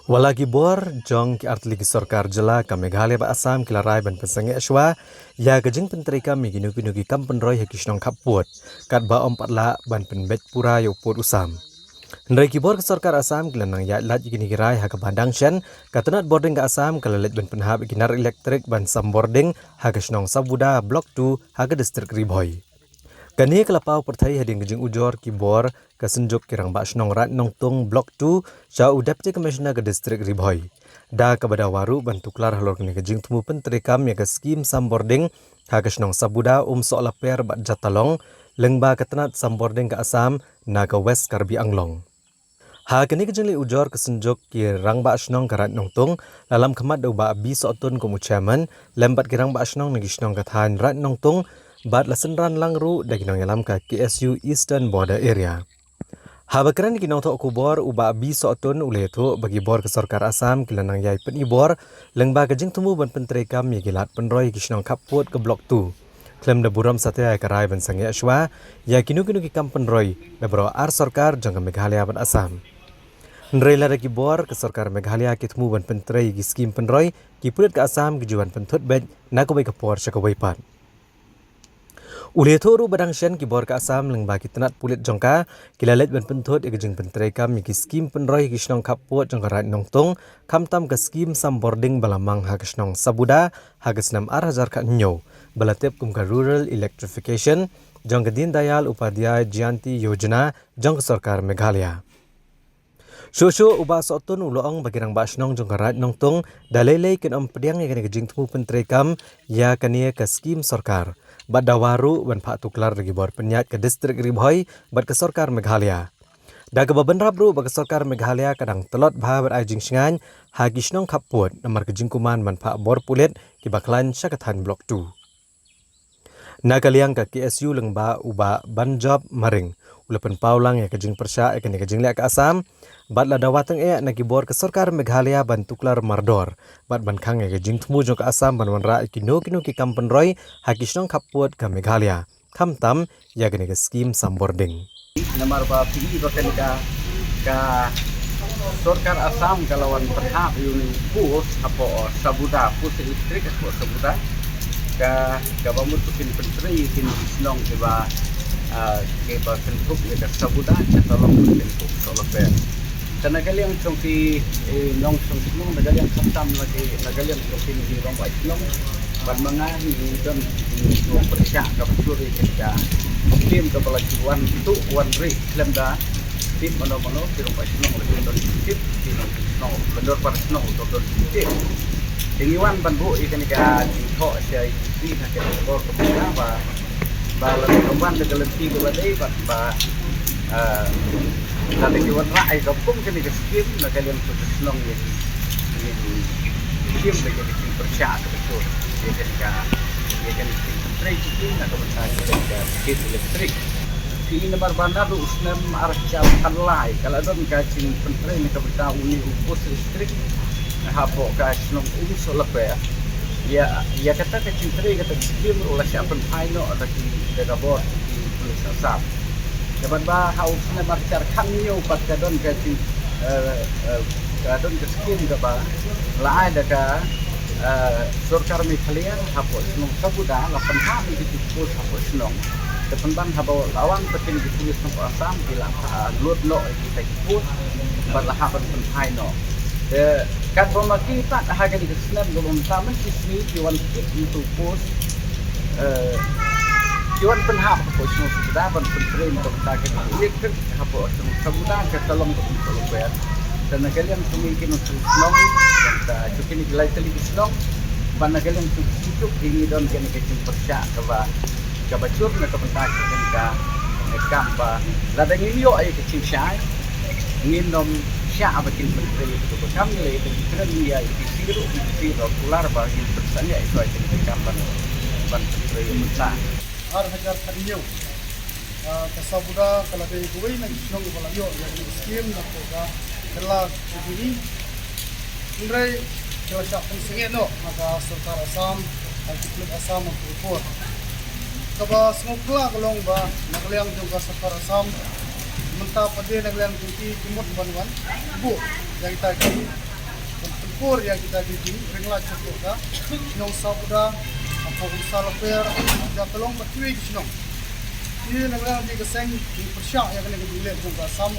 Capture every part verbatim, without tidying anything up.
Wat la ki bor jong ki artylli ki sorkar jylla ka Meghalaya bad Assam ki la rai ban pynsangeh shuwa ïa ka jingpyntreikam ïa kino kino ki kam pynroi ha ki shnong khappud, katba ym pat lah ban pynbeit pura ïa u pud u sam. Hynrei ki bor ka sorkar Assam ki la nang ïaid lait ïa kine ki rai ha kaba dang shen, ka tnat bording ka Assam ka la leit ban pynhap ïa ki nar elektrik ban sam bording ha ka shnong Sabuda Block two ha ka distrik Ri Bhoi. Kane ka la paw pyrthei hadien ka jingujor ki bor ka Synjuk ki Rangbah Shnong Raid Nongtung Block two sha u Deputy Commissioner ka distrik Ri Bhoi, da kaba dawa ruh ban tuklar halor kane ka jingthmu pyntreikam ïa ka skim sam bording ha ka shnong Sabuda, Umsohlaper bad Jatalong, lyngba ka tnat sam bording ka Assam na ka West Karbi Anglong. Ha kane ka jingleit ujor ka Synjuk ki Rangbah Shnong ka Raid Nongtung la lam khmat da u Bah B. Sohtun kum u Chairman, lem bad ki Rangbah Shnong na ki shnong ka thaiñ Raid Nongtung, bad la synran lang ruh da ki nongïalam ka K S U Eastern Border Area. Haba kren ïa ki nongthoh khubor, u Bah B. Sohtun u la ïathuh ba ki bor ka sorkar Assam ki la nang ïai pynibor lyngba ka jingthmu ban pyntreikam ïa ki lad pynroi ha ki shnong khappud ka Block two, khlem da burom satia ïa ka rai ban sangeh shuwa ïa kino kino ki kam pynroi na baroh ar sorkar jong ka Meghalaya bad Assam. Hynrei lada ki bor ka sorkar Meghalaya ki thmu ban pyntrei ïa ki skim pynroi, ki pulit ka Assam ki ju wan pynthut beit na kawei ka por sha kawei pat. U la ïathuh ruh ba dang shen ki bor ka Assam lyngba ki tnat pulit jong ka ki la leit ban pynthut ïa ka jingpyntreikam ïa ki skim pynroi ha ki shnong khappud jong ka Raid Nongtung, khamtam ka skim sam bording ba la mang ha ka shnong Sabuda ha ka snem ar hajar khathynñiew, ba la tip kum ka Rural Electrification, jong ka Deen Dayal Upadhyay Jayanti Yojana jong ka sorkar Meghalaya. Shuh shuh u Bah Sohtun u la ong ba ki Rangbah Shnong jong ka Raid Nongtung da lei lei kin ym pdiang ïa kane ka jingthmu pyntreikam ïa kane ka skim sorkar, bad dawa ruh ban phah tuklar da ki bor pynïaid ka distrik Ri Bhoi bad ka sorkar Meghalaya, da kaba bynrap ruh ba ka sorkar Meghalaya ka dang tlot bha ban ai jingshngaiñ ha ki shnong khappud namar ka jingkuman ban phah bor pulit kiba khlaiñ sha ka thaiñ Block two. Na ka liang ka K S U lyngba u Bah Banjop Maring u la pynpaw lang ïa ka jingpyrshah ïa kane ka jingleh ka Assam, bad la dawa tyngeh na ki bor ka sorkar Meghalaya ban tuklar mardor bad ban khang ïa ka jingthmu jong ka Assam ban wanrah ïa kino kino ki kam pynroi ha ki shnong khappud ka Meghalaya, khamtam ïa kane ka skim sam bording. Namar ba phi i ba kane ka, ka sorkar Assam ka la wan pynhap ïa une u post hapoh Sabuda, post elektrik hapoh Sabuda. Ka, kaba mut ba kin pyntrei ïa kine ki shnong kiba, ah, kiba kynthup ïa ka Sabuda, Jatalong bad kynthup Umsohlaper. Te na ka liang jong ki, eh, nongshong shnong, na ka liang khamtam na ki, na ka liang jong kine ki rangbah shnong, bad ma nga hi ngi don ki jingpyrshah kaba jur ïa kane ka skim kaba la ju wan tuh wan rieh khlem da tip mano mano, ki rangbah shnong la ju don tip, ki nongshong shnong, ba dur para shnong la don tip. Te ngi wan ban buh ïa kane ka jingthoh sha I P C ha kane ka por kaba mynta ba, ba la ka wan da ka lynti kaba dei bad ba, eh, lada ki wanrah ïa ka kum kane ka skim na ka liang jong ka shnong ïa ki, ïa ki skim da ka jingpyrshah kaba jur ïa kane ka, ïa kane ka jingpyntrei jong ki na ka bynta kane ka skim elektrik. Phi i namar ba naduh u snem ar hajar khatlai ka la don ka jingpyntrei na ka bynta une u post elektrik hapoh ka shnong Umsohlaper. Ïa, ïa kata ka jingtrei kata ka skim ruh la shah pynphai noh da ki, da ka bor ki pulit Assam. Te bad ba ha u snem ar hajar khathynñiew pat ka don ka jing, eh, eh, ka don ka skim kaba la ai da ka, eh, sorkar Meghalaya hapoh shnong Sabuda, la pynhap ïa ki post hapoh shnong. Te pynban haba la wan pat kine ki pulit shnong Assam ki la, ah, lut noh ïa kita ki post bad la hap ban pynphai noh. Te katba ma ki pat ha kane ka snem kaba mynta mynta ki sngi ki wan kit ïa u post, eh, ki wan pynhap hapoh shnong Sabuda ban pyntrei na ka bynta ka elektrik hapoh shnong Sabuda, Jatalong bad Umsohlaper. Te na ka liang jong ngi ki nongshong shnong, bad, eh, jong kine ki lai tylli ki shnong, bad na ka liang jong ki Synjuk hi ngi don kane ka jingpyrshah kaba, kaba jur na ka bynta ka, ka, ka kam ba lada ngim ïoh ïa ka jingshai, ngin ym shah ba kin pyntrei ïa ka kam. Ngi la ïakren ïa I P C ruh, I P C ruh kular ba ngin pynsangeh ïa ka kam ban, ban pyntrei ïa mynta. Ar hajar khathynñiew, ah, ka Sabuda ka la dei kawei na ki shnong ba la ïoh ïa ka skim na ka, ka la ka jingim. Hynrei ka la shah pynsangeh noh na ka sorkar Assam, na ki pulit Assam ha ka por. Kaba sngewkla ka long ba na ka liang jong ka sorkar Assam mynta pat de na ka liang jong ki ki mut ban wan buh ïa kita ki por ïa kita ki jingringlat jong ka shnong Sawpdar, ha Umsal Loper, ha Jatalong bad kiwei ki shnong. Te na ka liang jong ka seng ngi pyrshah ïa kane ka jingleh jong ka Assam.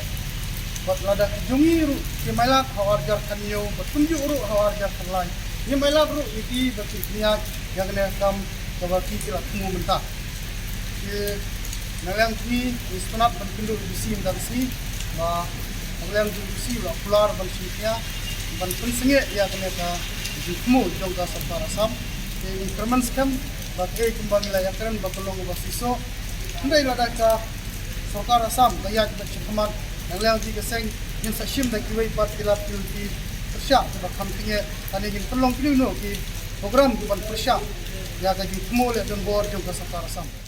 Bad lada ki jong ngi ruh ki mailat ha ar hajar khathynñiew bad kumjuh ruh ha ar hajar khatlai, ngi mailat ruh ïa ki bad ki pynïaid ïa kane ka kam kaba ki ki la thmu mynta. Te na ka liang jong ngi ngi sngewtynnat ban kynduh ïa U D C mynta ka sngi, ba na ka liang jong U D C u la kular ban shim khia ban pynsangeh ïa kane ka jingthmu jong ka sorkar Assam. Te ngi kyrmen skhem ba kaei kumba ngi la ïakren ba ka long kaba shisha. Hynrei lada ka sorkar Assam ka ïaid bad shakhmat, na ka liang jong ka seng ngin sa shim da kiwei pat ki lad ki pyrshah kiba kham tyngeh. Kane ngin pynlong kino kino ki program kiban pyrshah ïa ka jingthmu leh donbor jong ka sorkar Assam.